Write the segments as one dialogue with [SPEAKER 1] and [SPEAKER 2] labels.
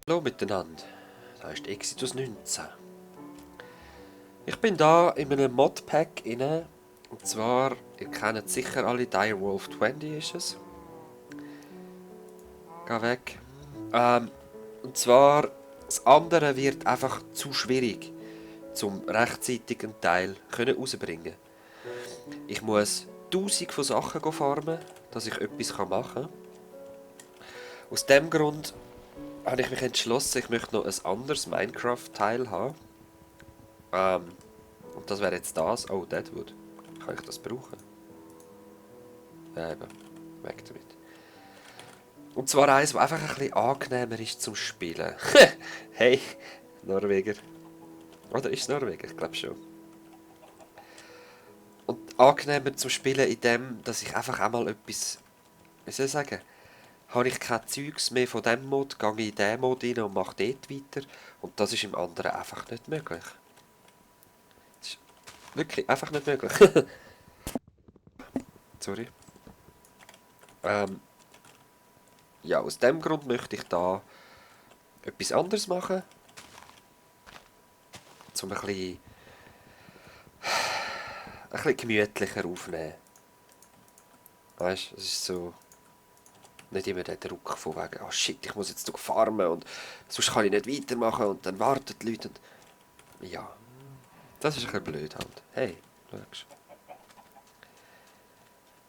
[SPEAKER 1] Hallo miteinander, da ist Exitus 19. Ich bin da in einem Modpack inne, und zwar, ihr kennt sicher alle, Direwolf 20 ist es. Geh weg. Und zwar, das andere wird einfach zu schwierig, zum rechtzeitig einen Teil rauszubringen. Ich muss 1000 von Sachen farmen, dass ich etwas machen kann. Aus dem Grund habe ich mich entschlossen, ich möchte noch ein anderes Minecraft-Teil haben. Und das wäre jetzt das. Oh, Deadwood. Kann ich das brauchen? Ja, eben. Weg damit. Und zwar eins, das einfach ein bisschen angenehmer ist zum Spielen. Hey, Norweger. Oder ist es Norweger? Ich glaube schon. Und angenehmer zum Spielen in dem, dass ich einfach einmal etwas... Wie soll ich sagen? Habe ich kein Zeugs mehr von diesem Mod, gehe ich in diesen Mod rein und mache dort weiter. Und das ist im anderen einfach nicht möglich. Das ist wirklich einfach nicht möglich. Sorry. Ja, aus dem Grund möchte ich da etwas anderes machen. Um ein bisschen gemütlicher aufnehmen. Weißt du, es ist so nicht immer der Druck von wegen, oh shit, ich muss jetzt noch farmen und sonst kann ich nicht weitermachen und dann warten die Leute. Und ja, das ist ein bisschen blöd halt. Hey, schau.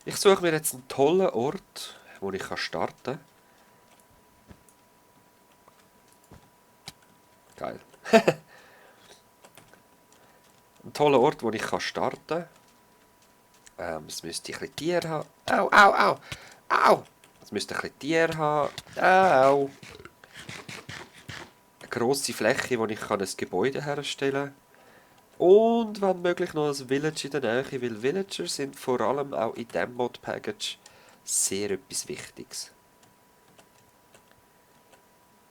[SPEAKER 1] Ich suche mir jetzt einen tollen Ort, wo ich starten kann. Geil. Ein toller Ort, wo ich starten kann. Es müsste ein bisschen Tier haben. Au, au, au! Au! Es müsste ein bisschen Tier haben. Au! Eine grosse Fläche, wo ich ein Gebäude herstellen kann. Und wenn möglich noch ein Village in der Nähe, weil Villager sind vor allem auch in diesem Mod-Package sehr etwas Wichtiges.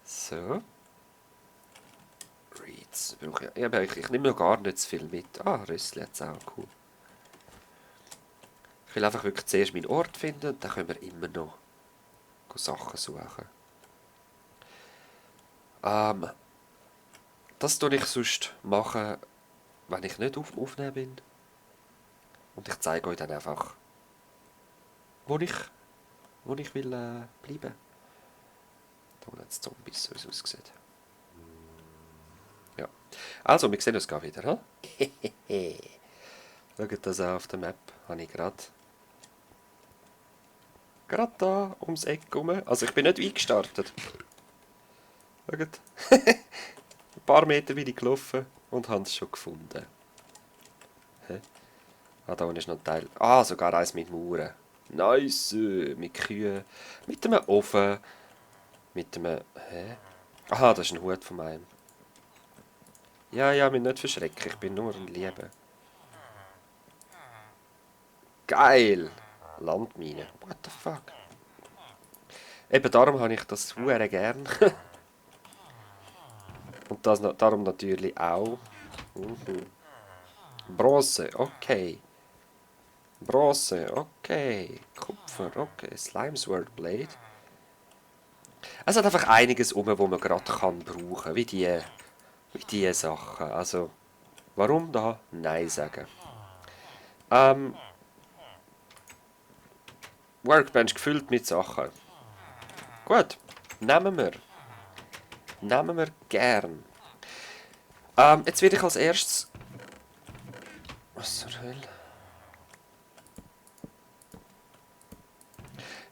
[SPEAKER 1] So. Reeds brauche ich. Ja, ich nehme noch gar nicht so viel mit. Ah, Rüssel jetzt auch, cool. Ich will einfach wirklich zuerst meinen Ort finden und dann können wir immer noch Sachen suchen. Das tue ich sonst machen, wenn ich nicht aufnehmen bin. Und ich zeige euch dann einfach, wo ich will bleiben. Da unten jetzt Zombies, so wie es aussieht. Ja. Also, wir sehen uns gleich wieder. He? Schaut das auch auf der Map. Habe ich gerade da ums Eck rum. Also ich bin nicht eingestartet. Schaut. Ein paar Meter bin ich gelaufen und habe es schon gefunden. He? Ah, da unten ist noch ein Teil. Ah, sogar eins mit Mauern. Nice. Mit Kühen. Mit einem Ofen. Mit einem... Hä? Aha, das ist ein Hut von meinem. Ja, mich nicht verschrecken. Ich bin nur ein Lieber. Geil! Landmine. What the fuck? Eben darum habe ich das hure gern. Und das darum natürlich auch. Bronze, okay. Bronze, okay. Kupfer, okay. Slime Sword Blade. Es hat einfach einiges wo man gerade kann brauchen. Wie die Sachen. Also, warum da Nein sagen? Workbench gefüllt mit Sachen. Gut, nehmen wir. Nehmen wir gern. Jetzt werde ich als erstes... Was zur Hölle?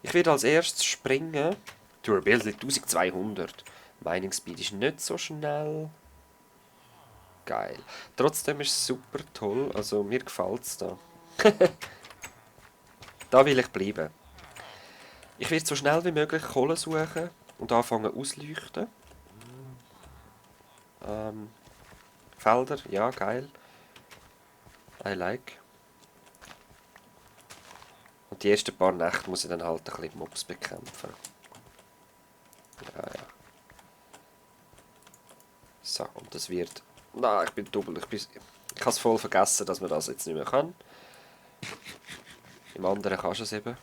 [SPEAKER 1] Ich werde als erstes springen. Durability 1200. Mining Speed ist nicht so schnell. Geil. Trotzdem ist es super toll. Also mir gefällt es da. Da will ich bleiben. Ich werde so schnell wie möglich Kohle suchen und anfangen ausleuchten. Felder, ja, geil. I like. Und die ersten paar Nächte muss ich dann halt ein bisschen Mobs bekämpfen. Ja. So, und das wird... Nein, ich bin doppelt. Ich habe es voll vergessen, dass man das jetzt nicht mehr kann. Im anderen kannst du es eben.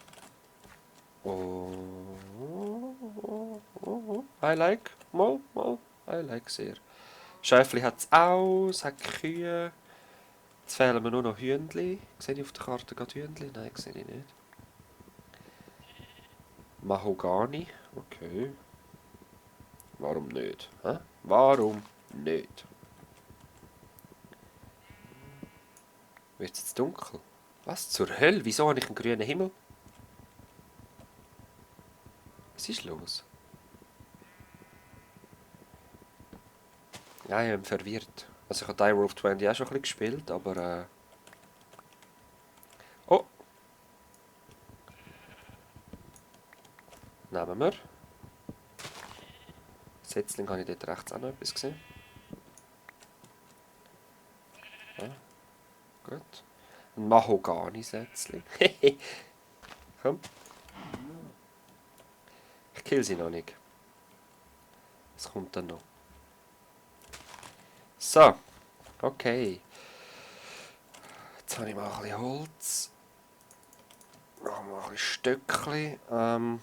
[SPEAKER 1] Oh, I like. mal. I like sehr. Schäfli hat es auch, es hat Kühe. Jetzt fehlen mir nur noch Hühnchen. Sehe ich auf der Karte gerade Hühnchen? Nein, sehe ich nicht. Mahogany. Okay. Warum nicht? Hä? Warum nicht? Wird es jetzt dunkel? Was zur Hölle? Wieso habe ich einen grünen Himmel? Was ist los? Ja, ich bin verwirrt. Also ich habe Dire of 20 auch schon ein bisschen gespielt, aber Oh! Nehmen wir. Setzling habe ich dort rechts auch noch etwas gesehen. Ja, gut. Ein Mahogany-Setzling. Komm. Ich kill sie noch nicht. Es kommt dann noch. So. Okay. Jetzt habe ich mal ein bisschen Holz. Noch mal ein bisschen Stöckchen.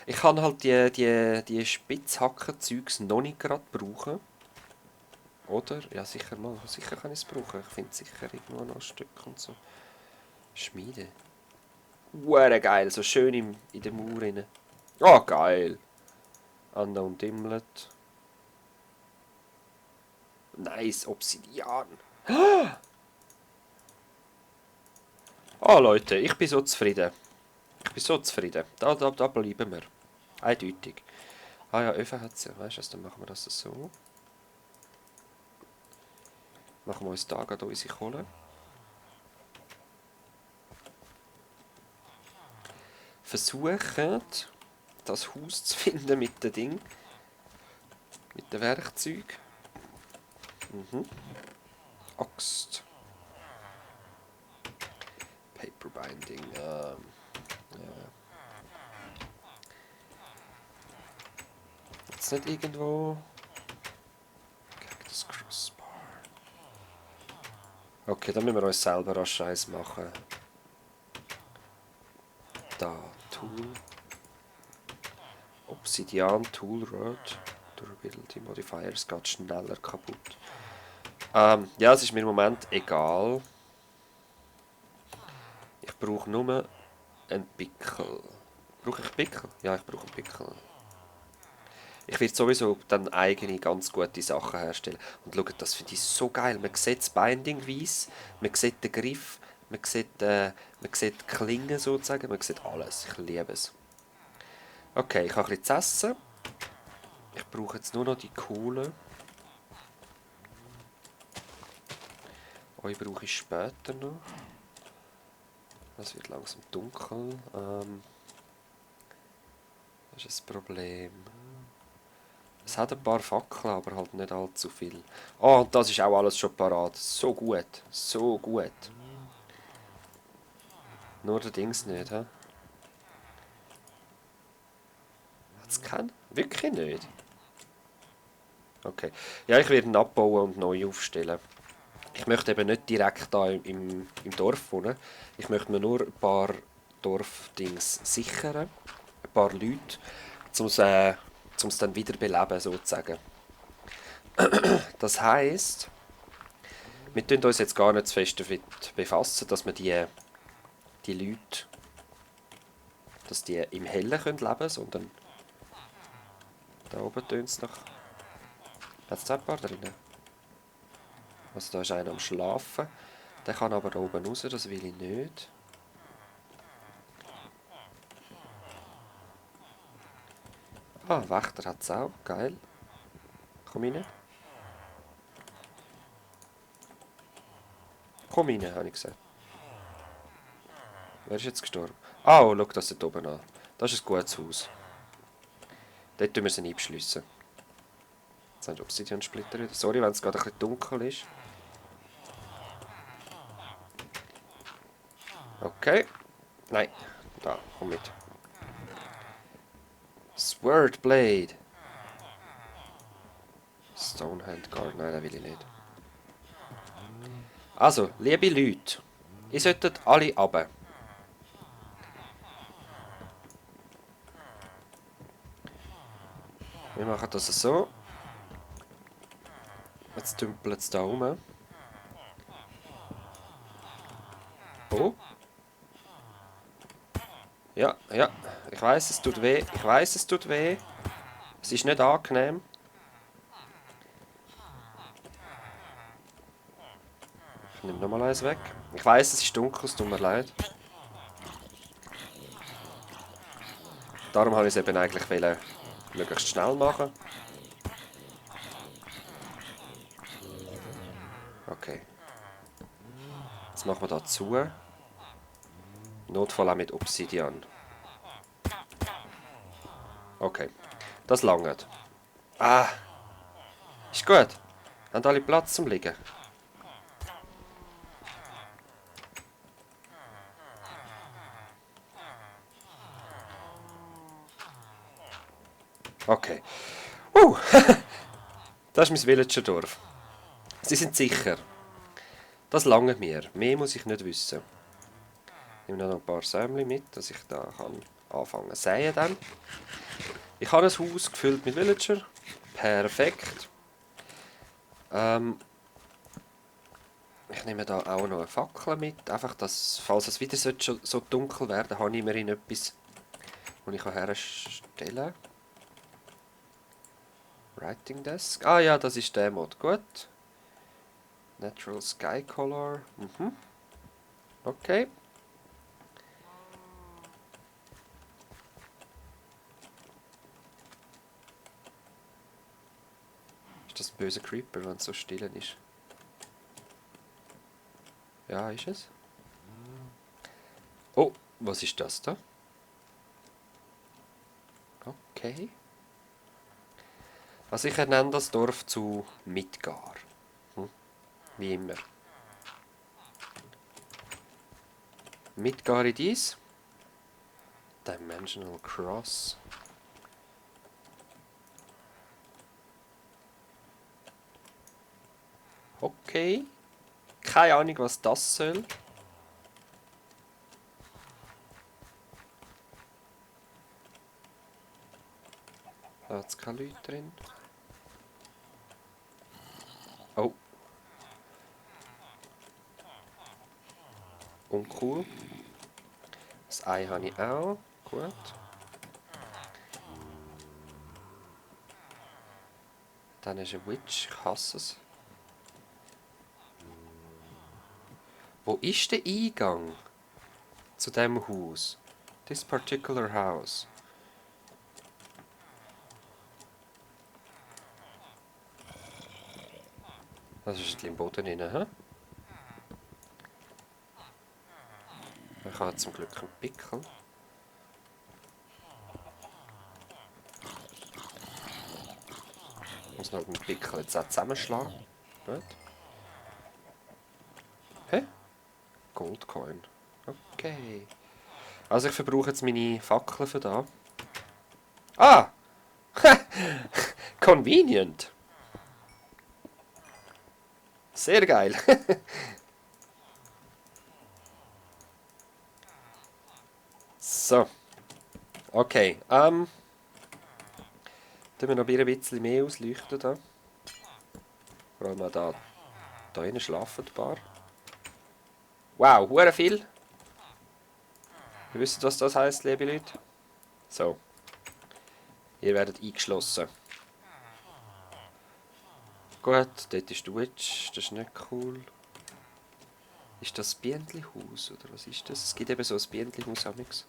[SPEAKER 1] Ich kann halt die Spitzhacken-Zeugs noch nicht gerade brauchen. Oder? Ja, sicher mal. Sicher kann ich es brauchen. Ich finde sicher irgendwo noch ein Stück und so. Schmiede. Geil. So schön in der Mauer rein. Oh, geil. Unknown Dimlet. Nice. Obsidian. Oh, Leute. Ich bin so zufrieden. Da bleiben wir. Eindeutig. Ah ja, Öfen hat es ja. Weißt du, dann machen wir das so. Machen wir uns da gerade unsere Kohle. Versuchen, das Haus zu finden mit dem Ding. Mit dem Werkzeug. Axt. Paperbinding. Ja. Jetzt nicht irgendwo. Cactus Crossbar. Okay, dann müssen wir uns selber an Scheiß machen. Da, Tool. Obsidian Tool Rod. Durability Modifiers geht schneller kaputt. Ja, es ist mir im Moment egal. Ich brauche nur einen Pickel. Brauche ich Pickel? Ja, ich brauche einen Pickel. Ich werde sowieso dann eigene ganz gute Sachen herstellen. Und schaut, das finde ich so geil. Man sieht das Binding weiss, man sieht den Griff, man sieht die Klinge sozusagen, man sieht alles. Ich liebe es. Okay, ich habe ein bisschen zu essen. Ich brauche jetzt nur noch die Kohle. Euch brauche ich später noch. Es wird langsam dunkel. Das ist das Problem. Es hat ein paar Fackeln, aber halt nicht allzu viel. Oh, und das ist auch alles schon parat. So gut. So gut. Nur der Dings nicht, hä? Hat's keinen? Wirklich nicht? Okay. Ja, ich werde ihn abbauen und neu aufstellen. Ich möchte eben nicht direkt da im Dorf wohnen. Ich möchte mir nur ein paar Dorfdings sichern. Ein paar Leute, um es dann wieder beleben sozusagen. Das heisst, wir tun uns jetzt gar nicht zu fest damit befassen, dass wir die Leute, dass die im Hellen leben können, sondern da oben tönt es noch. Hat es da ein paar drinnen? Also da ist einer am Schlafen. Der kann aber da oben raus, das will ich nicht. Ah, Wächter hat es auch. Geil. Komm rein. Komm rein, habe ich gesagt. Wer ist jetzt gestorben? Ah, oh, schau das dort oben an. Das ist ein gutes Haus. Dort tun wir sie einschliessen. Jetzt haben wir Obsidian-Splitter wieder. Sorry, wenn es gerade ein bisschen dunkel ist. Okay. Nein. Da, komm mit. Swordblade. Stonehand Guard. Nein, den will ich nicht. Also, liebe Leute. Ihr solltet alle runter. Wir machen das so. Jetzt dümpelt es da rum. Oh. Ja, ja. Ich weiß, es tut weh. Ich weiß, es tut weh. Es ist nicht angenehm. Ich nehme nochmal eins weg. Ich weiß, es ist dunkel, es tut mir leid. Darum habe ich es eben eigentlich wollen, möglichst schnell machen. Okay. Jetzt machen wir da zu. Notfall auch mit Obsidian. Okay. Das langt. Ah. Ist gut. Haben alle Platz zum Liegen? Okay. Das ist mein Villager-Dorf. Sie sind sicher. Das langt mir. Mehr muss ich nicht wissen. Ich nehme noch ein paar Sämli mit, dass ich da kann anfangen zu säen dann. Ich habe ein Haus gefüllt mit Villager. Perfekt. Ich nehme da auch noch eine Fackel mit. Einfach, dass, falls es wieder so dunkel werden, habe ich immerhin etwas, das ich herstellen kann. Writing Desk. Ah ja, das ist der Mod. Gut. Natural Sky Color. Mhm. Okay. Ist das ein böser Creeper, wenn es so still ist? Ja, ist es. Oh, was ist das da? Okay. Also ich nenne das Dorf zu Midgar. Wie immer. Midgar in dies. Dimensional Cross. Okay. Keine Ahnung, was das soll. Da hat es keine Leute drin. Oh. Uncool. Das Ei habe ich auch. Gut. Dann ist ein Witch. Ich hasse es. Wo ist der Eingang zu diesem Haus? This particular house. Das ist im Boden drin, hä? Ich habe zum Glück einen Pickel. Ich muss noch den Pickel jetzt auch zusammenschlagen. Gut. Hä? Goldcoin. Okay. Also ich verbrauche jetzt meine Fackeln für da. Ah! Convenient. Sehr geil. So. Okay. Tun wir noch ein bisschen mehr ausleuchten da. Vor allem auch da. Da hinten schlafen ein paar. Wow, hure viel. Ihr wisst, was das heisst, liebe Leute? So. Ihr werdet eingeschlossen. Gut, dort ist die Witch. Das ist nicht cool. Ist das Bienenhaus oder was ist das? Es gibt eben so ein Bienenhaus amix.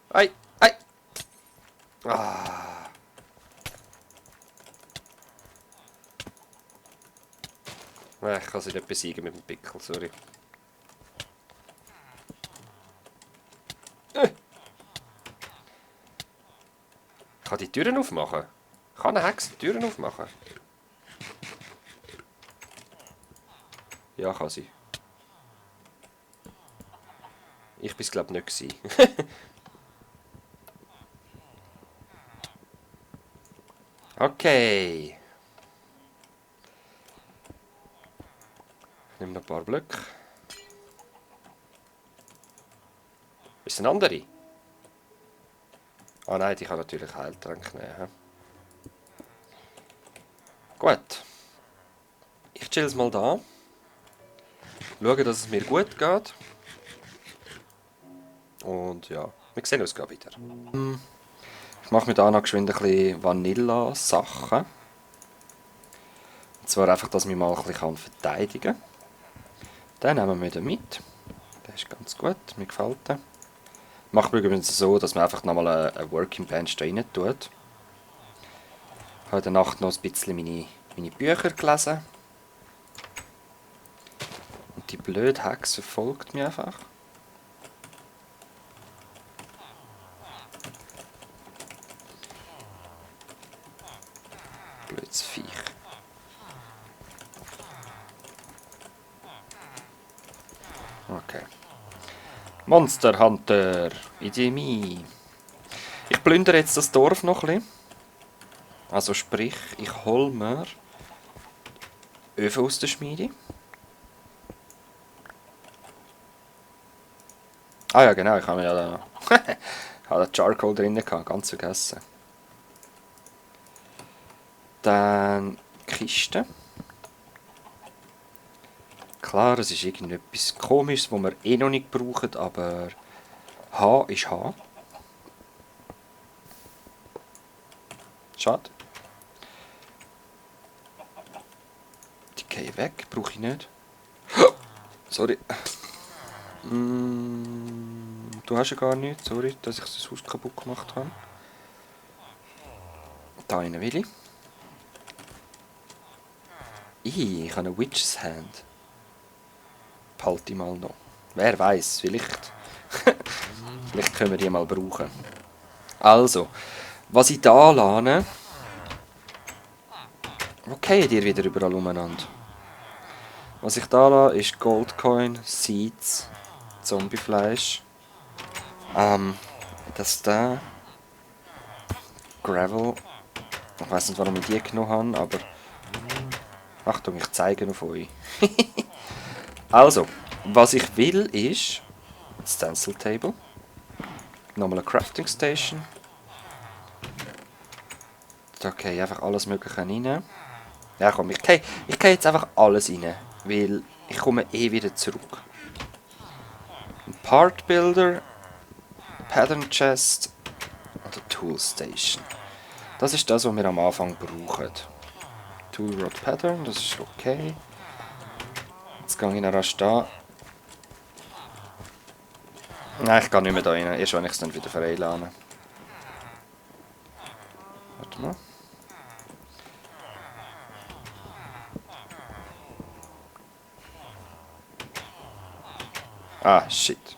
[SPEAKER 1] Ei, ei! Ah. Ich kann sie nicht besiegen mit dem Pickel, sorry. Ich kann die Türen aufmachen. Kann eine Hexe die Türen aufmachen? Ja, kann sie. Ich bin es glaube nicht gewesen. Okay. Ich nehme noch ein paar Blöcke. Ist es ein andere? Ah nein, die kann natürlich Heiltränke nehmen. He? Gut. Ich chill mal da. Schaue, dass es mir gut geht. Und ja, wir sehen uns gleich wieder. Ich mache mir da noch geschwind ein bisschen Vanilla-Sachen. Und zwar einfach, dass ich mich mal ein bisschen verteidigen kann. Den nehmen wir wieder mit. Der ist ganz gut, mir gefällt der. Macht man übrigens so, dass man einfach nochmal eine Working Bench da rein tut. Ich habe in der Nacht noch ein bisschen meine Bücher gelesen. Und die blöde Hexe folgt mir einfach. Blödes Viech. Okay. Monster Hunter, Epidemie. Ich plündere jetzt das Dorf noch ein bisschen. Also sprich, ich hole mir Öfen aus der Schmiede. Ah ja genau, ich habe ja da ich habe da Charcoal drin gehabt, ganz vergessen. Dann Kiste. Klar, es ist irgendetwas Komisches, was wir eh noch nicht brauchen, aber H ist H. Schade. Die gehen weg, brauche ich nicht. Sorry. Du hast ja gar nichts, sorry, dass ich das Haus kaputt gemacht habe. Da eine will ich. Ich habe eine Witch's Hand. Behalte ich mal noch. Wer weiß, vielleicht. Vielleicht können wir die mal brauchen. Also, was ich da lade. Okay, die wieder überall umeinander. Was ich da lasse, ist Goldcoin, Seeds, Zombiefleisch. Das da. Gravel. Ich weiß nicht, warum ich die genommen habe, aber. Achtung, ich zeige auf euch. Also, was ich will ist. Stencil Table. Nochmal eine Crafting Station. Da gehe ich einfach alles Mögliche rein. Ja komm, ich gehe jetzt einfach alles rein. Weil ich komme eh wieder zurück. Ein Part Builder. Pattern Chest. Oder Tool Station. Das ist das, was wir am Anfang brauchen. Tool Rod Pattern, das ist okay. Jetzt gehe ich noch rasch da. Nein, ich gehe nicht mehr da rein. Erst wenn ich es dann wieder freilade. Warte mal. Ah, shit.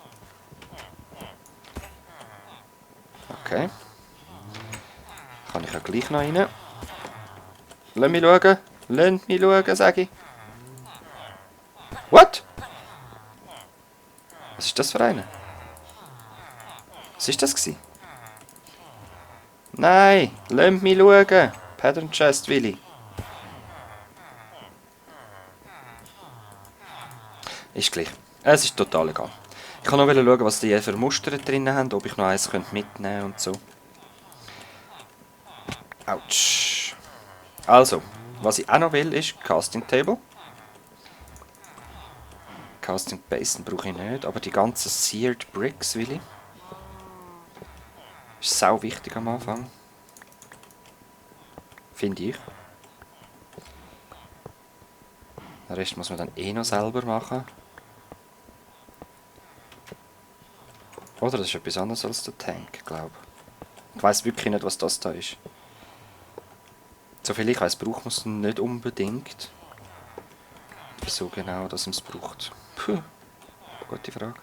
[SPEAKER 1] Okay. Kann ich ja gleich noch rein. Lass mich schauen. Lass mich schauen, sage ich. What? Was ist das für eine? Was ist das gewesen? Nein, lass mich schauen. Pattern Chest will ich. Ist gleich. Es ist total egal. Ich kann noch schauen, was die für Muster drin haben, ob ich noch eins mitnehmen könnte und so. Autsch. Also, was ich auch noch will, ist Casting Table. Casting Basin brauche ich nicht, aber die ganzen Seared Bricks will ich. Ist sau wichtig am Anfang. Finde ich. Den Rest muss man dann eh noch selber machen. Oder das ist etwas anderes als der Tank, glaube ich. Ich weiss wirklich nicht, was das da ist. Soviel ich weiss, braucht man es nicht unbedingt. Wieso genau, dass man es braucht? Puh, gute Frage.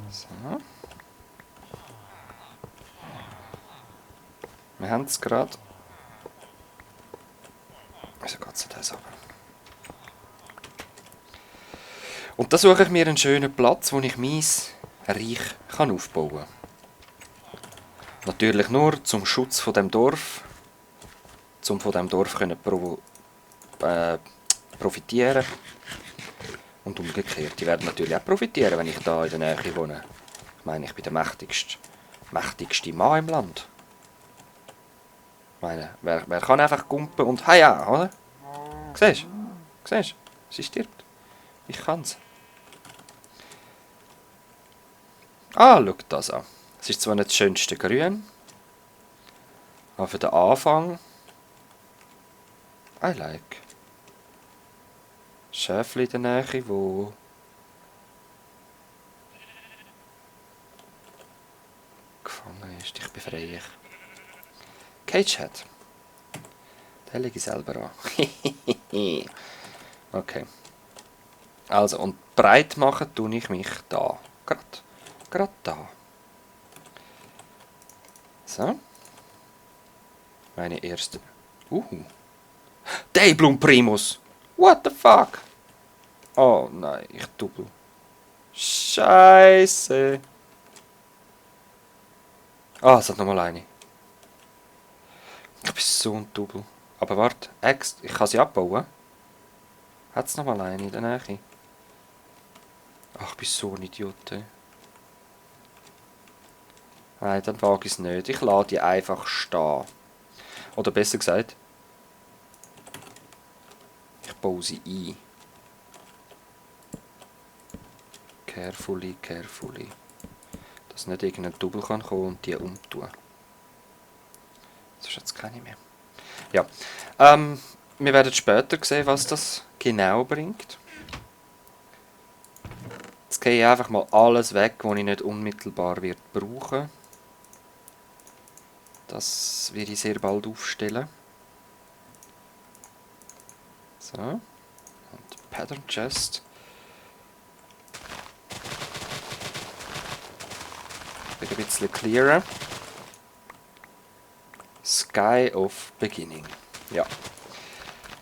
[SPEAKER 1] So. Wir haben es gerade. Wieso geht es das aber? Und da suche ich mir einen schönen Platz, wo ich mein Reich aufbauen kann. Natürlich nur zum Schutz von dem Dorf. Um von dem Dorf profitieren.
[SPEAKER 2] Und umgekehrt, die werden natürlich auch profitieren, wenn ich da in der Nähe wohne. Ich meine, ich bin der mächtigste Mann im Land. Ich meine, wer kann einfach gumpen und ja, oder? Siehst du? Siehst du? Sie stirbt. Ich kann's. Ah, schau das an. Es ist zwar nicht das schönste Grün, aber für den Anfang I like. Schäfli in der Nähe, wo gefangen ist. Ich befreie ich. Cage hat. Den lege ich selber an. Okay. Also, und breit machen tue ich mich da. Gerade da. So. Meine erste. Dayblum Primus! What the fuck? Oh nein, ich double. Scheiße. Ah, es hat nochmal eine. Ich bin so ein Double. Aber warte, ich kann sie abbauen. Hat es nochmal eine in der Nähe? Ach, ich bin so ein Idiot. Nein, dann wage ich es nicht. Ich lasse die einfach stehen. Oder besser gesagt, ich baue sie ein. Carefully. Dass nicht irgendein Double kann kommen und die umtun. Sonst hat es keine mehr. Ja. Wir werden später sehen, was das genau bringt. Jetzt gehe ich einfach mal alles weg, was ich nicht unmittelbar brauchen werde. Das werde ich sehr bald aufstellen. So. Und Pattern Chest. Ein bisschen clearer. Sky of Beginning. Ja.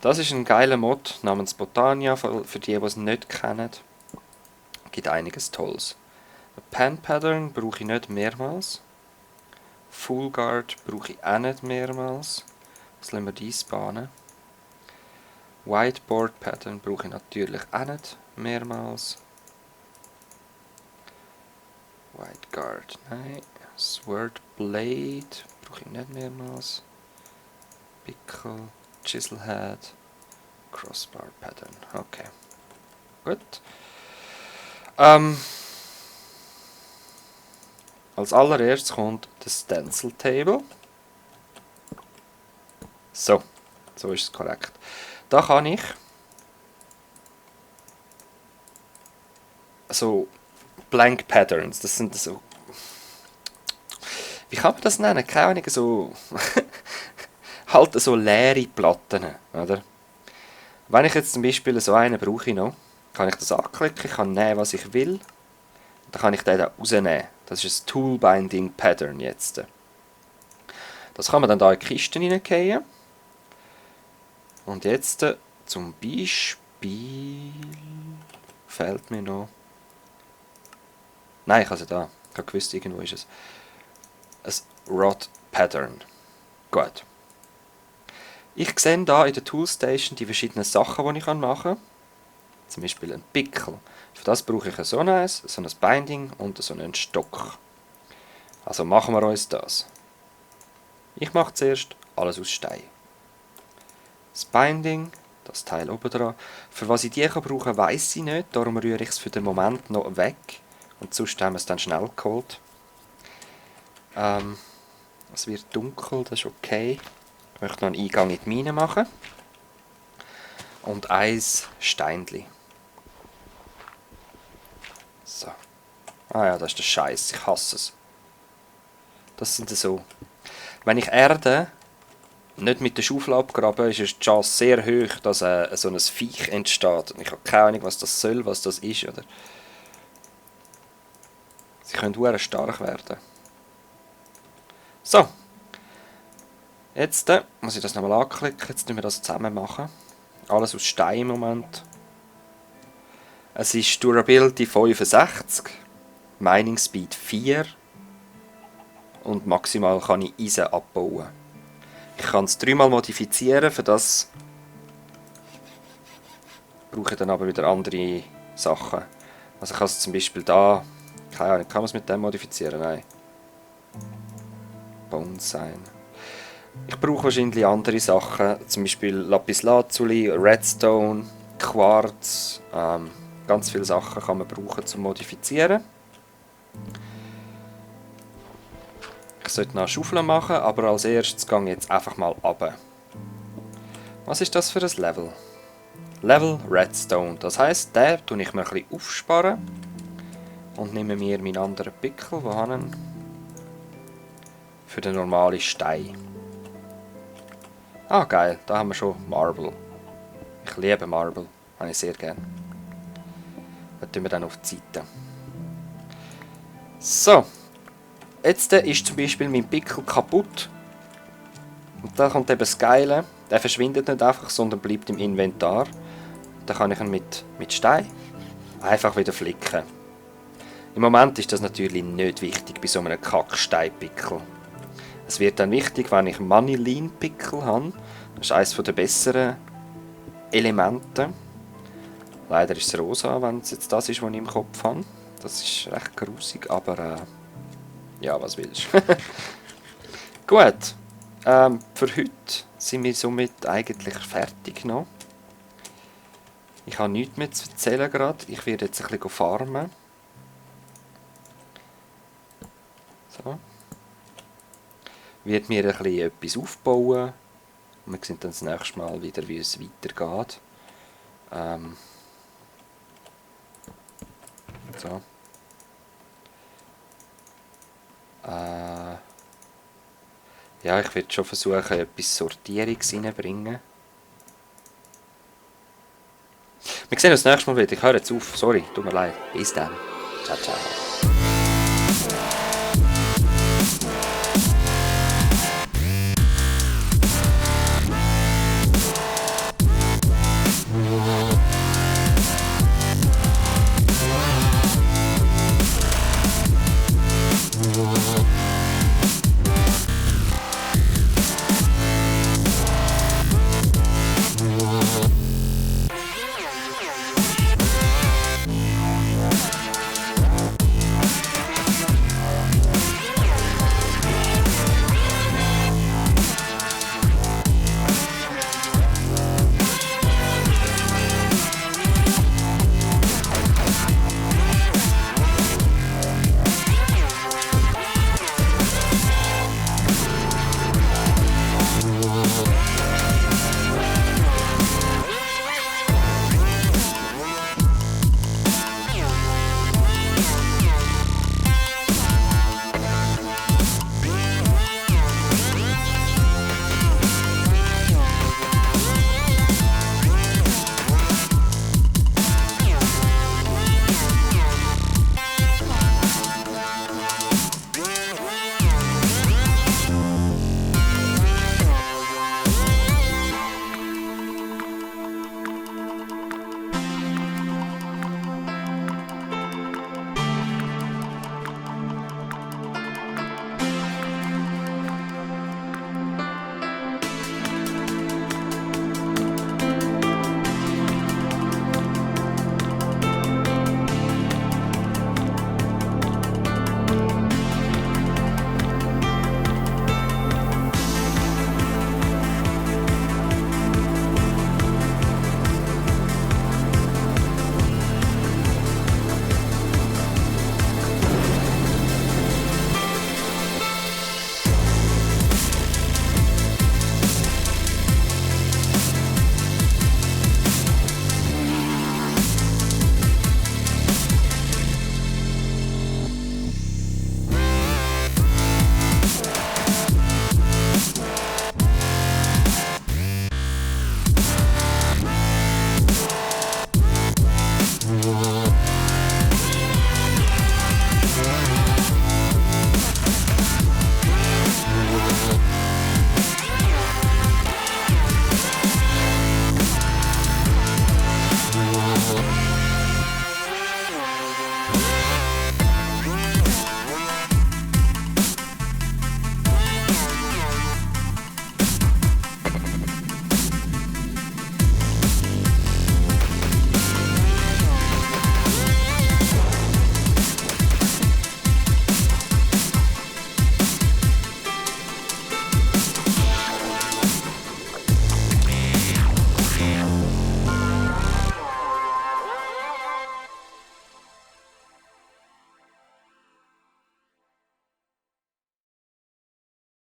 [SPEAKER 2] Das ist ein geiler Mod namens Botania, für die es nicht kennen. Gibt einiges Tolles. Pan Pattern brauche ich nicht mehrmals. Full Guard brauche ich auch nicht mehrmals. Jetzt lassen wir die spawnen. Whiteboard Pattern brauche ich natürlich auch nicht mehrmals. White Guard, nein. Sword Blade brauche ich nicht mehrmals. Pickle, Chiselhead, Crossbar Pattern. Okay. Gut. Als allererstes kommt das Stencil Table. So ist es korrekt. Da kann ich so Blank Patterns, das sind so, wie kann man das nennen? Keine Ahnung, so halt so leere Platten, oder? Wenn ich jetzt zum Beispiel so einen brauche noch, kann ich das anklicken, ich kann nehmen, was ich will. Dann kann ich den da rausnehmen. Das ist ein Tool Binding Pattern jetzt. Das kann man dann da in die Kisten hineingehen. Und jetzt zum Beispiel fehlt mir noch. Nein, ich habe es da. Ich habe gewusst, irgendwo ist es. Ein Rod Pattern. Gut. Ich sehe da in der Toolstation die verschiedenen Sachen, die ich machen kann. Zum Beispiel ein Pickel. Für das brauche ich so ein Binding und so einen Stock. Also machen wir uns das. Ich mache zuerst alles aus Stein. Das Binding, das Teil oben dran. Für was ich die brauchen kann, weiss ich nicht. Darum rühre ich es für den Moment noch weg. Und sonst haben wir es dann schnell geholt. Es wird dunkel, das ist okay. Ich möchte noch einen Eingang in die Mine machen. Und ein Steinchen. So. Ah ja, das ist der Scheiß. Ich hasse es. Das sind so. Wenn ich Erde nicht mit der Schaufel abgrabe, ist die Chance sehr hoch, dass so ein Viech entsteht. Ich habe keine Ahnung, was das soll, was das ist. Oder? Sie können sehr stark werden. So. Jetzt muss ich das nochmal anklicken. Jetzt müssen wir das zusammen machen. Alles aus Stein im Moment. Es ist Durability 65, Mining Speed 4 und maximal kann ich Eisen abbauen. Ich kann es 3-mal modifizieren, für das brauche ich dann aber wieder andere Sachen. Also ich kann es zum Beispiel da... Keine Ahnung, kann man es mit dem modifizieren? Nein. Bonsai. Ich brauche wahrscheinlich andere Sachen, zum Beispiel Lapislazuli, Redstone, Quarz, ganz viele Sachen kann man brauchen zum Modifizieren. Ich sollte noch eine Schaufel machen, aber als erstes gehe ich jetzt einfach mal runter. Was ist das für ein Level? Level Redstone, das heisst, den tue ich mir ein bisschen aufsparen und nehme mir meinen anderen Pickel, wo habe ich? Für den normalen Stein. Ah, geil, da haben wir schon Marble. Ich liebe Marble, habe ich sehr gerne. Das tun wir dann auf die Seite. So, jetzt ist zum Beispiel mein Pickel kaputt. Und da kommt eben das Geile, der verschwindet nicht einfach, sondern bleibt im Inventar. Dann kann ich ihn mit Stein einfach wieder flicken. Im Moment ist das natürlich nicht wichtig bei so einem Kacksteinpickel. Es wird dann wichtig, wenn ich Manilin-Pickel habe. Das ist eines der besseren Elemente. Leider ist es rosa, wenn es jetzt das ist, was ich im Kopf habe. Das ist recht grusig, aber ja, was willst du. Gut, für heute sind wir somit eigentlich fertig noch. Ich habe nichts mehr zu erzählen gerade. Ich werde jetzt ein bisschen farmen. So. Wird mir ein bisschen etwas aufbauen. Und wir sehen dann das nächste Mal wieder, wie es weitergeht. So. Ja, ich werde schon versuchen, etwas Sortierungs reinzubringen. Wir sehen uns das nächste Mal wieder. Ich höre jetzt auf. Sorry, tut mir leid. Bis dann. Ciao, ciao.